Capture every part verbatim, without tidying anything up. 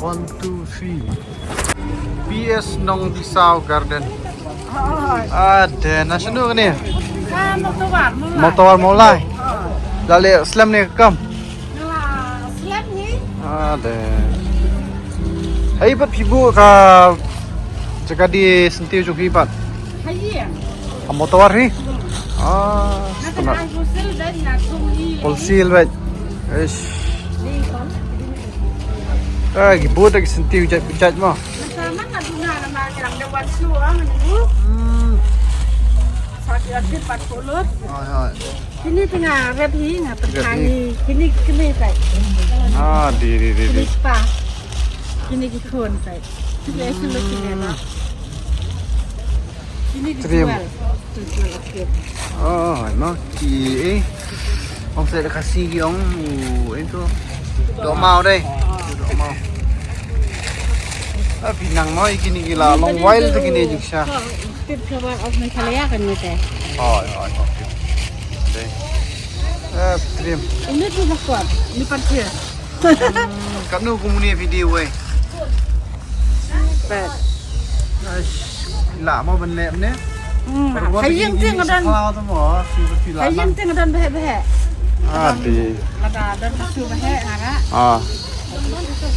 One, two, three. P S Nongbisaw Garden. Ah, de, na shano kane? Ah, Mawtawar Mawlai. Mawtawar Mawlai. Ah. La leh slem ne kam? La slem ne? Ah, de. Hei pat phi buh ka jaka die syntiew jong phi pat. Hei. Ha Mawtawar hi. Ah, na kena. Wholesale bad. Eish. Ah, ki buh da ki syntiew jait jait mo. Hmm. Hoi, hoi. Kine te nga rep hi, nga pynthang hi. Kine, kine kai. Ah, di, di, di, di. Kine pa. Kine ki khun kai. Kine ki luk kine na. Kine ki jual. Ki jual, okay. Oh, no. Ki, eh. Ong sa da Khasi ki ong, uh, eh, tu. Dohmaw dei. Dohmaw. Ah, phi nang mo, kine ki la long wild te kine jingshisha. State Flower of Meghalaya kane te. Hoi, hoi, hoi. Dei. Eh, Trim. Ini tu bakwan, ini pan dia. Katno kumne video wei. Pet. Aish, la mo ban leh ne? Hmm. Hajing ting don. Hajing ting don behek behek. Ah, di. Lada don su behek ngara. Ah.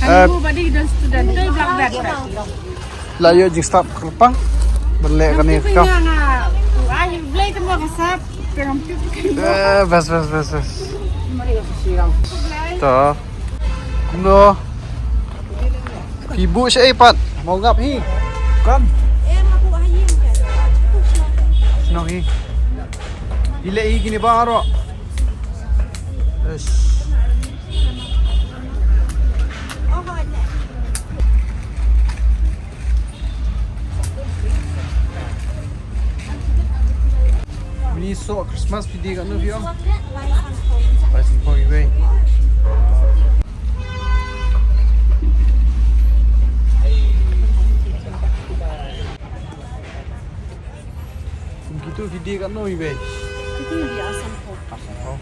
Kan bu badi don student tu black bag. La ïoh jingstad kyrpang. Ban leh kane ka. Ai, Blei te mo ka sap. Eh, best, best, best, best. To. Kumno? Phi buh shaei pat? Mawngap hi. Kam. Shnong hi. Hi leh hi kine baroh. Yes. Mini so Christmas phi die katno phi ong? Lai sanphew iwei. Kum kitu phi die katno iwei? Kitu die ar sanphew. Ar sanphew.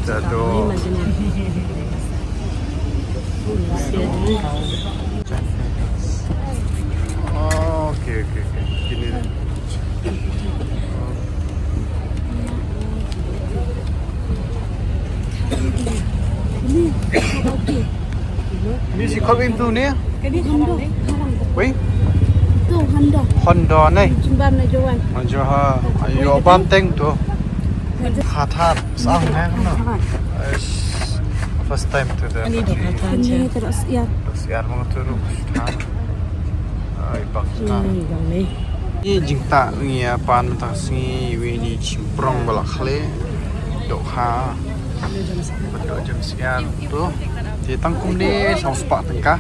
Jado. Oh, okay, okay, okay. Kine. Ni si khop im tu ni? Wei? Tu Honda. Honda ni. Jumban na Johan. Ajo ha. Ayo bam teng tu. Khatar. Sang ni no. First time to the. Ani do khatar. Ni terus ya. Terus ya mengatur. Ai bak ta. Ni jingtah ngi ïa pan mynta ka sngi, iwei i chimprong ba la khleh. Dohkha. Doh jam siar to. Te tang kumne saw spah tyngka.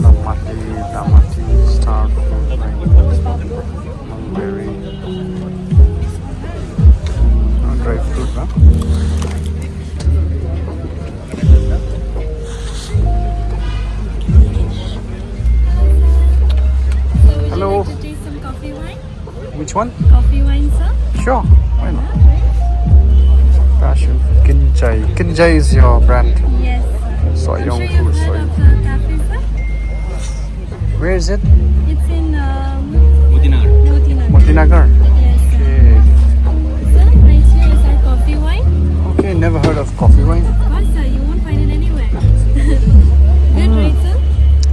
Namati, Namati, star food, mulberry, dry fruit, huh? Hello. Would you like to taste some coffee wine? Which one? Coffee wine, sir? Sure, why not? Passion. Kinjai. Kinjai is your brand. Yes, sir. Soy young food, soy. Where is it? It's in, um, Motinagar. Motinagar? Yes, sir. Okay. Sir, right here is our coffee wine. Okay, never heard of coffee wine. Of course, sir. You won't find it anywhere. Good, right, sir?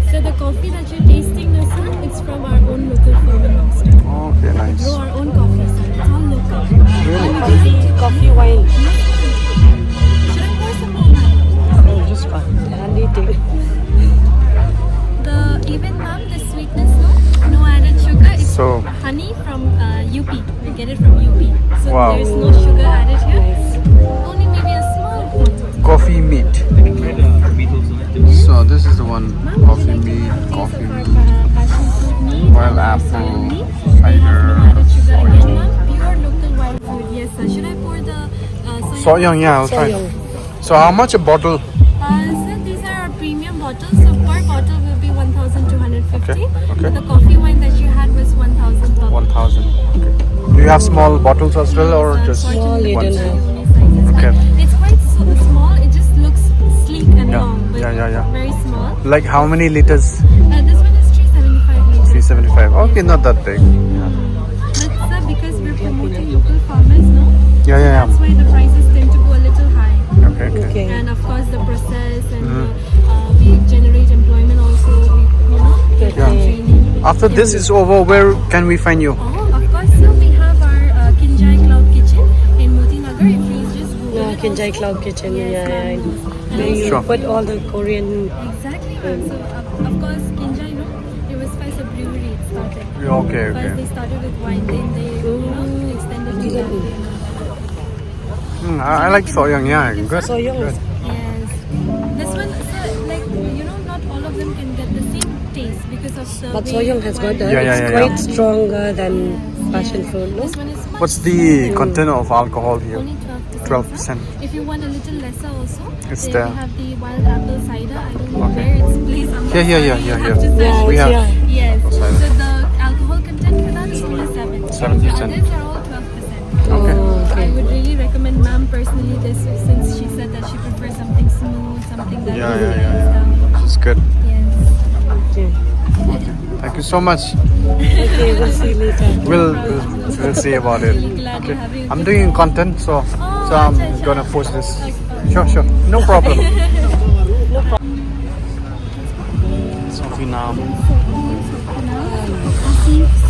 So the coffee that you're tasting now, sir, it's from our own local farm in Nongstoiñ. Okay, nice. We grow our own coffee, sir. It's all local. Really? Coffee wine. Should I pour some more, ma'am? No, just fine. I'll eat it. The, even, ma'am, the sweetness, no? No added sugar. It's So Honey from uh, U P. We get it from U P. So Wow. There's no sugar added here. Only maybe a small quantity. Coffee meat. So this is the one. Coffee meat, coffee meat, wild apple, cider, soy. Pure local wild food. Yes, sir. Should I pour the uh, soy? Soy young, yeah, I'll try. So how much a bottle? Uh, sir, these are our premium bottles. So per bottle will be one thousand two hundred fifty. Okay, okay. The coffee wine that you had was one thousand per One thousand. Okay. Do you have small bottles as well, or just Unfortunately, one? It's only sizes. Okay. It's quite so small. It just looks sleek and Yeah. long, but Yeah, yeah, yeah. Very small. Like how many liters? Uh, this one is three seventy-five liters. Three seventy-five. Okay, not that big. But sir, because we're promoting local farmers, no? Yeah, yeah, yeah. That's why the prices tend to go a little high. Okay, okay. Okay. And of course, the process and the, uh, we generate employment also. We, you know, give them Yeah. training. After this is over, where can we find you? Oh, of course, sir. We have our uh, Kinjai Cloud Kitchen in Moti Nagar. If you just Google Yeah, it Kinjai also. Cloud Kitchen. Yes, Yeah, ma'am. Yeah. And They also Sure. put all the Korean. Exactly, ma'am. So, uh, of course, Kinjai, no? It was first a brewery, it started. Yeah, okay, First, okay. They started with wine, then they, you know, extended to that. Mm, I, I like Soyang, yeah. Good. Soyang. Yes. This one, sir, like, you know, not all of them can get the same taste because of the But way Soyang has got wine the, Yeah, yeah, it's yeah, quite yeah. Stronger than Yes. Passion Fruit, no? This one is much What's the smoother. Content of alcohol here? Only twelve percent. Twelve percent. If you want a little lesser also, It's they there. Have the wild apple cider. I don't know Okay. Where it's placed. I'm Here, here, here, sorry, here, I here. have to say. Yeah, We it's have- yeah. Yes. Cider. So the alcohol content for that is only seven. Seven percent. The others are all twelve percent. Okay. So I would really recommend ma'am personally this since she said that she prefers something smooth, something that Yeah, is yeah, very yeah, yeah. stomach. This is good. Yes. Okay. Thank you so much. Okay, we'll see you later. We'll we'll, we'll see about it. Really glad you're having a I'm good doing time. Content, so Oh, so I'm acha, acha. Gonna post this. Sure, sure. No problem. Sofinam.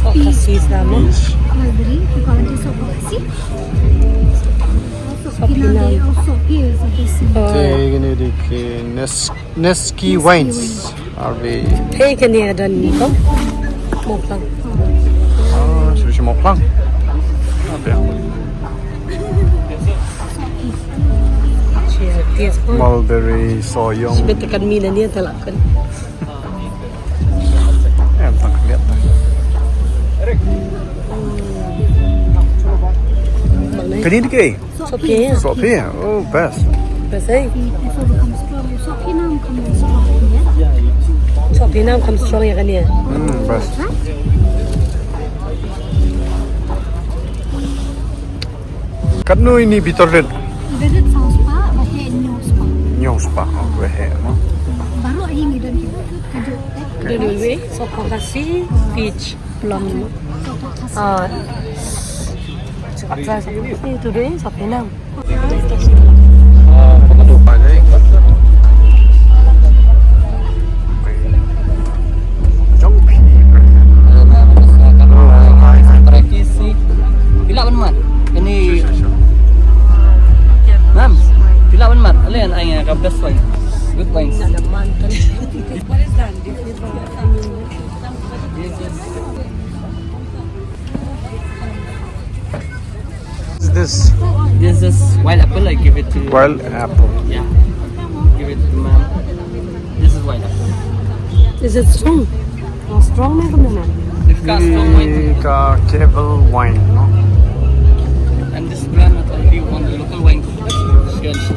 Sophie Salmon. Mulberry, you call it sophie. Sophie Nam. Sophie is a Oh. Te kane de ke Nes Neski Wines. Are we? Hey, kane a don ni ko. Moklang. Ah, shu shu Moklang. Okay. Chia, tia ko. Mulberry, Soyang. Better kan mina ni talak kan. Eh, tak lihat. Kani ni ke? Sophie. Sophie. Oh, best. Best eh. Sophie nam kam strong ya. Sophie nam kam strong ya kane. Hmm, best. Katno ini bitor rit? Visit sounds pa, ba he news pa. News pa, oh, ba he, no? Baru ahi ngi don ki kaju. Dulu we, sopo kasi, peach, plum. Ah. Sopo kasi today, Sophie nam. Pila ban mat? Kani. Ma'am, pila ban mat? Alin ai nga ka best wine. Good wines. What is that? Is this This is wild apple. I give it to you. Wild apple? Yeah. Give it to ma'am. This is wild apple. Is it strong? Oh, strong na kena na. If ka strong wine. Ini ka Kevel wine, no? And this brand, if you want the local wine, sure, sure.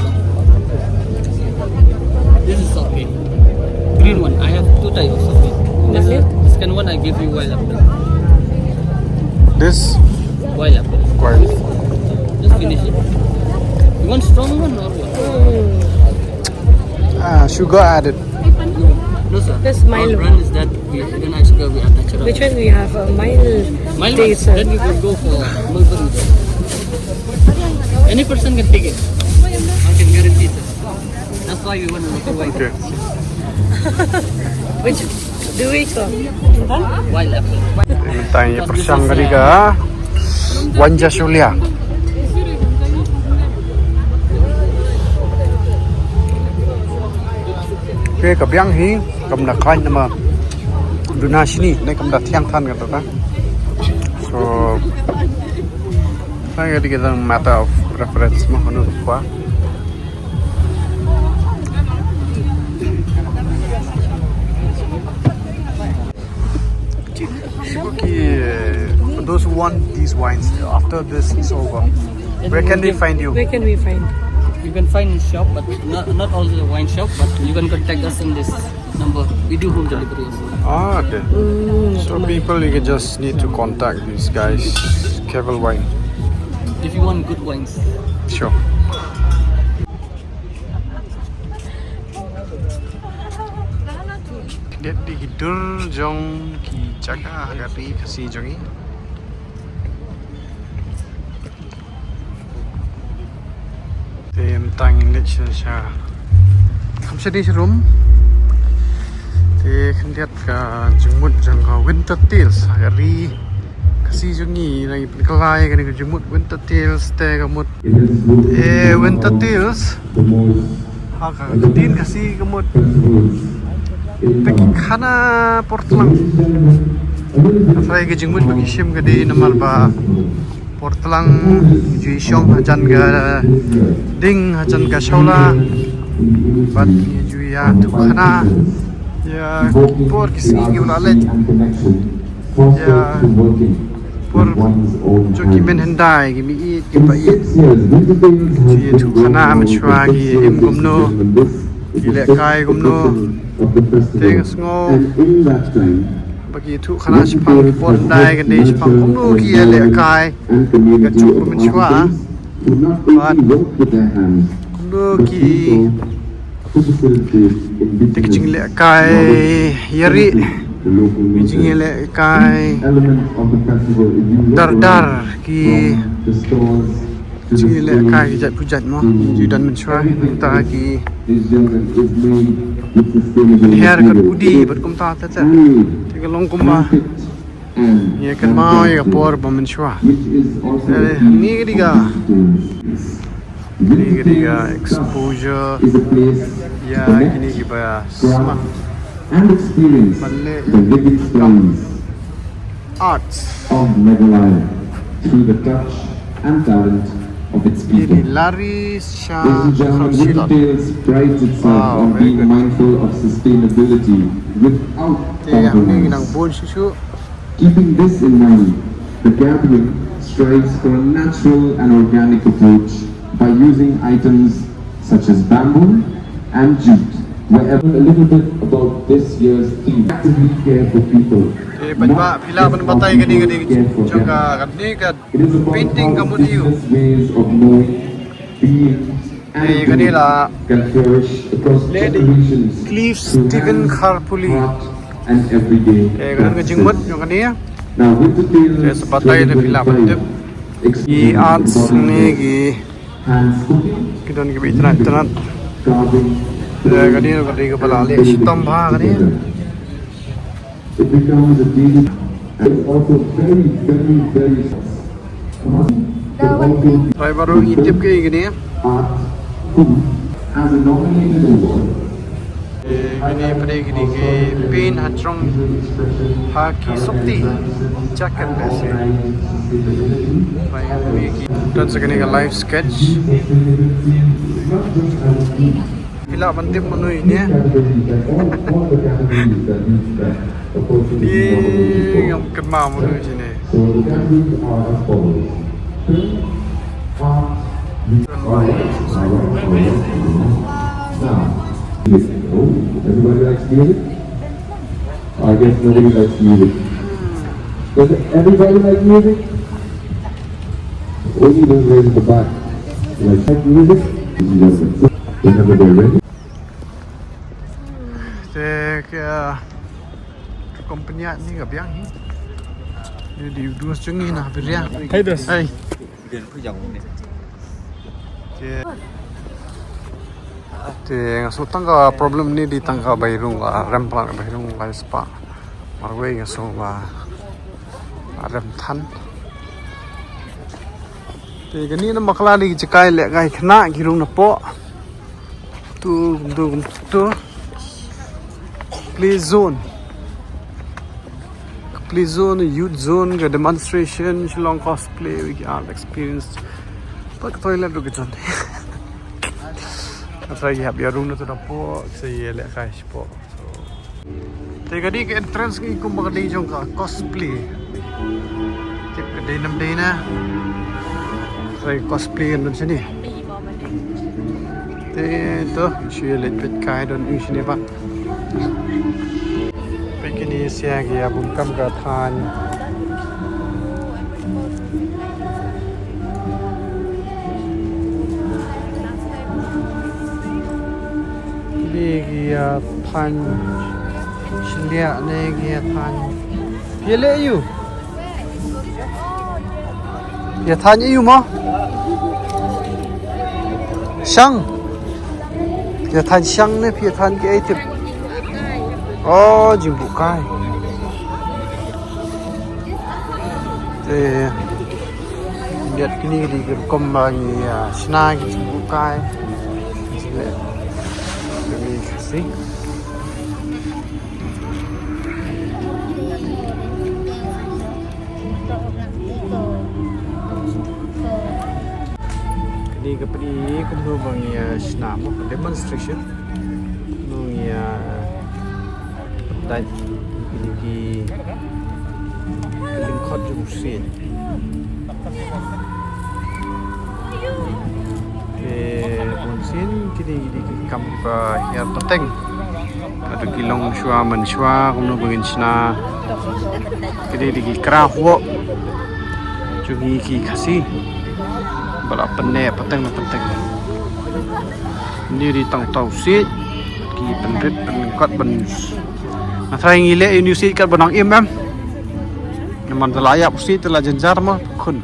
This is okay. Green one. I have two types of okay. This, Okay. This kind one I give you wild apple. This Wild apple. Wild. Just finish it. You want strong one or what? Ah, sugar added. No, sir. This Our Milo. Brand is that we don't add sugar, we add natural. Which one we have? A mild Mild taste. One. Then we will go for mulberry. Any person can take it. I can guarantee, sir. That's why we want to look away. Okay. Which do we call? Wild apple. Mynta ngi pyrshang kane ka Wanja Shulia. Okay, ka biang hi kam da khlaiñ namar duna shini ne kam da thiang than kata ta. So, I think it's a matter of preference mo, kano ka kwah. Okay, for those who want these wines, after this is over, where can we find you? Where can we find? You can find in shop, but not, not all the wine shop, but you can contact us in this number. We do home delivery also. Ah, okay. So people, you can just need to contact these guys, Kevel Wine. If you want good wines. Sure. Khyndiat da ki dur jong ki jaka ha ka ri Khasi jong ngi. Te mynta ngin leit sha, sha, kham shadien sharum. Te khyndiat ka jingmut jong ka Winter Tales ha ka ri Khasi jong ngi, ngi pynkylla ïa kane ka jingmut Winter Tales te ka mut. Eh, Winter Tales. Ha ka ktien Khasi ka mut Pekkhana Portlang. Hynrei ka jingmut ba ki shim ka dei namar ba Portlang ki ju ïashong hajan ka ding, hajan ka shawla. Bad ki ju ïathuhkhana ïa ki por ki sngi kiba la leit. Ïa por jong ki mynhyndai, ki meieit, ki paieit. Ki ju ïathuhkhana mynshuwa ki im kumno, ki lehkai kumno. Te nga sngew ba ki ïathuhkhana shaphang ki por hyndai, kane shaphang kumno ki ïalehkai. Ka juk ba mynshuwa. Bad kumno ki, te ki jinglehkai ïarieh, ki jinglehkai dar dar, ki jinglehkai ki jait pujait mo, ki ju don mynshuwa. Mynta ki her ka pudi bad kumta te te, te ka long kumba ngi kynmaw ïa ka por ba mynshuwa. Eh, ngi ka dei ka, ngi ka dei ka exposure ïa kine kiba smat. And experience the living stories arts of Meghalaya through the touch and talent of its people. Ladies and gentlemen, Winter Tales prides itself on being mindful of sustainability without compromise. Keeping this in mind, the gathering strives for a natural and organic approach by using items such as bamboo and jute. Wherever a little bit about this year's theme, actively care for people. Te paidbah, phi lah ban batai kane ka dei jong ka, kane ka painting ka mut ïa u. Ways of knowing, being, and doing can flourish across generations through hands, heart, and everyday practices. Now, Winter Tales twenty twenty-five explores the embodiment of hands cooking, carving, sewing, and knitting together. It becomes a daily and also very, very, very driver ruh ngi tip ki kine. Art, food, as a nominated award. Eh, kine pynban kine ki paint ha jrong ha ki sopti. Jacket best. Bai kine ki. Don sa kine ka live sketch. Phi lah ban tip mano ine. Ni ngam kynmaw mano ine. Everybody likes music? I guess nobody likes music. Does everybody like music? Only those guys in the back like music. Whenever they're ready. Te ka company ni ka biang hi. Ni di dus jong ngi na biria. Hey dus. Hey. Te nga shu tang ka problem ni di tang ka bai rung, ah, rem plang bai rung lai spah. Marwei nga shu ba, ah, rem than. Te kani na bakla di ki jaka lehkai khynnah ki rung na poh. Tu, tu, tu. Play zone. Ka Cosplay zone, youth zone, ka demonstration, Shillong cosplay, wiki art experience. Pat ka toilet ruh ka jon. Ka try hap ïa room na tu da pok, sa ïa leh kai shapoh. So, te ka dei ka entrance ngi kum ba ka dei jong ka cosplay. Tip ka dei nam dei na. Try cosplay kan don shane. Te to, shu ïa leit peit kai don u shane ba. Peit kine sia ki ïa bun kam ka thaiñ. Kine ki ïa thaiñ shiliah ne ki ïa thaiñ. Phi ïa leh aïu? Ïa thaiñ aïu mo? Shang. Ïa thaiñ shang ne phi ïa thaiñ kiei tip? Oh, jingbuh kai. Te, ïa kine ki dei ki rukom ba ngi, ah, shna ki jingbuh kai. Kine ki Khasi. Kane ka pynïaid kumno ba ngi, ah, shna mo, demonstration. Kumno ngi, ah, pyndait kine ki lyngkhot jong u siej. Te bunsien kine ki dei ki kam kiba hiar pateng. Hato ki long shuwa man shuwa kumno ba ngin shna. Kine dei ki craft work jong ngi ki Khasi ba la pynneh pateng na pateng. Kine dei tang uta u siej ki pynrit pynlyngkot ban. Nga tharai ngi leh ïa une u siej katba nang im em. Namar te la ïap u siej te la jynjar mo khun.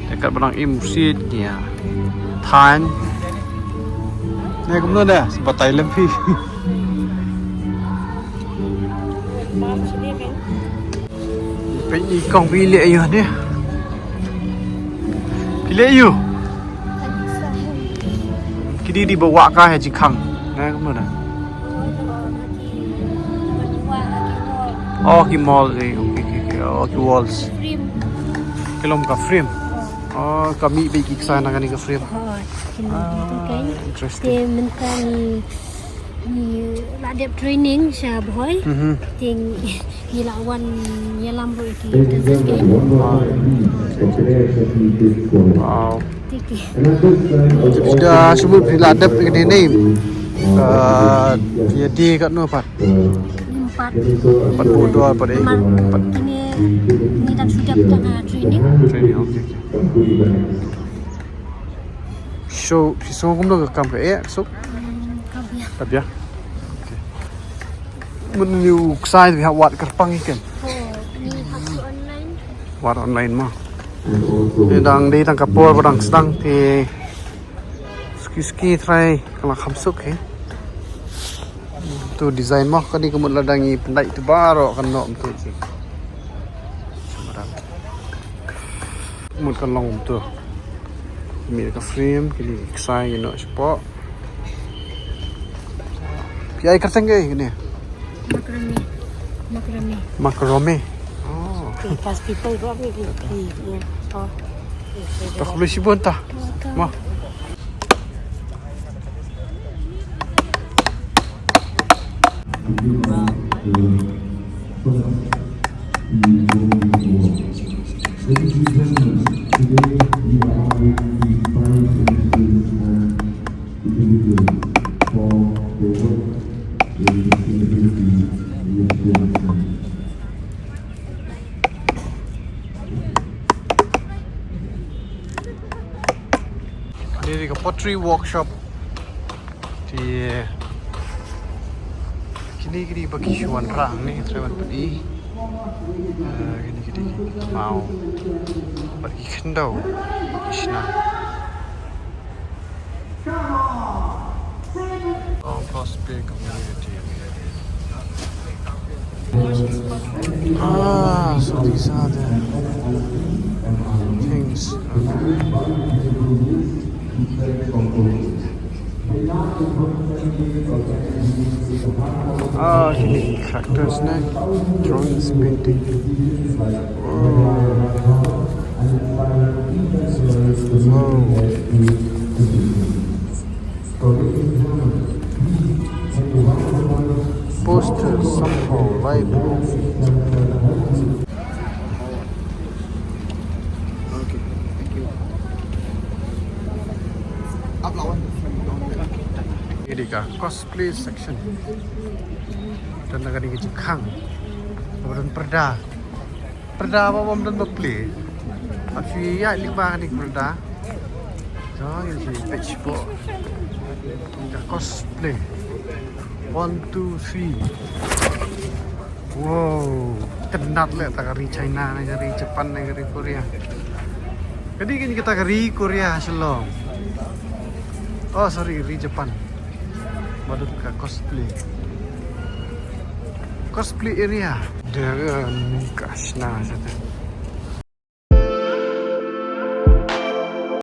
Te katba nang im u siej ïa thaiñ. Ne kumno ne sa batai lem phi. Peit i kong phi leh ïa ne. Phi leh ïa. Ki dei dei ba wah ka ha jingkhang. Ne kumno ne. Oh, ki mold, eh, okay, okay, okay. Oh, ki walls. Frame. Ki long ka frame. Oh, ka mih beit ki ksai na kane ka frame. Oh, ki long. Ah, interesting. Te mynta ngi, ngi la dep training sha Bhoi. Mhm. Te ngi la wan ïalam ruh ïa ki utensils. Ah, interesting. Wow. Te ki. Te phi da shu mut phi la dep ïa kane ne. Ah, ïa die katno pat. Ym pat. Pat buh dor pat eh. Namar pat. Kine ngi dang shu dep tang ha training. Training, okay, okay. So, phi sngew kumno ka kam ka eh, so? Hmm, ka biang. Ka biang. Okay. Mynne u ksai phi hap wad kyrpang ïa ken. Oh, ngi hap online. Wad online mo. Te dang dei tang ka por ba dang sdang te suki suki trai ka la kham suk he. Tu design mo kane ka mut lada ngi pyndait tu baroh kan noh mynta ji. Mut kan long mynta. Mih ka frame kine ki ksai ngi noh shapoh. Phi ai kyrteng kaei kane? Macrame. Macrame. Macrame. Oh. Pas people ruh ni ki. Oh. Tok lu shibun ta. Mo. Ladies and gentlemen, today we are honoring the five individuals and individuals for their work in sustainability initiatives. Kane dei ka pottery workshop. Te kine ki dei ba ki shu wanrah hangne, trai wan pyni. Eh, kine ki dei ki maw bad ki khyndew ba ki shna. Long Cross Bay Community. Ah, so these are the things. Ah, kine ki characters ne. Drawings, painting. Oh. Wow. Poster somehow live. Okay, thank you. Up lawan. Ini ka cosplay section. Don na kane ka jingkhang. Don pyrda. Pyrda ba bym don ba plie. Hap shu ïaid lyngba kane ka pyrda. Jong ngi shu peit shapoh ka cosplay. One, two, three. Wow. Itynnad leh, ta ka ri China ne, ka ri Japan ne, ka ri Korea. Kane ka dei kata ka ri Korea ha Shillong. Oh, sorry, ri Japan. Ba don ka cosplay. Cosplay area. Dang ka shna shata.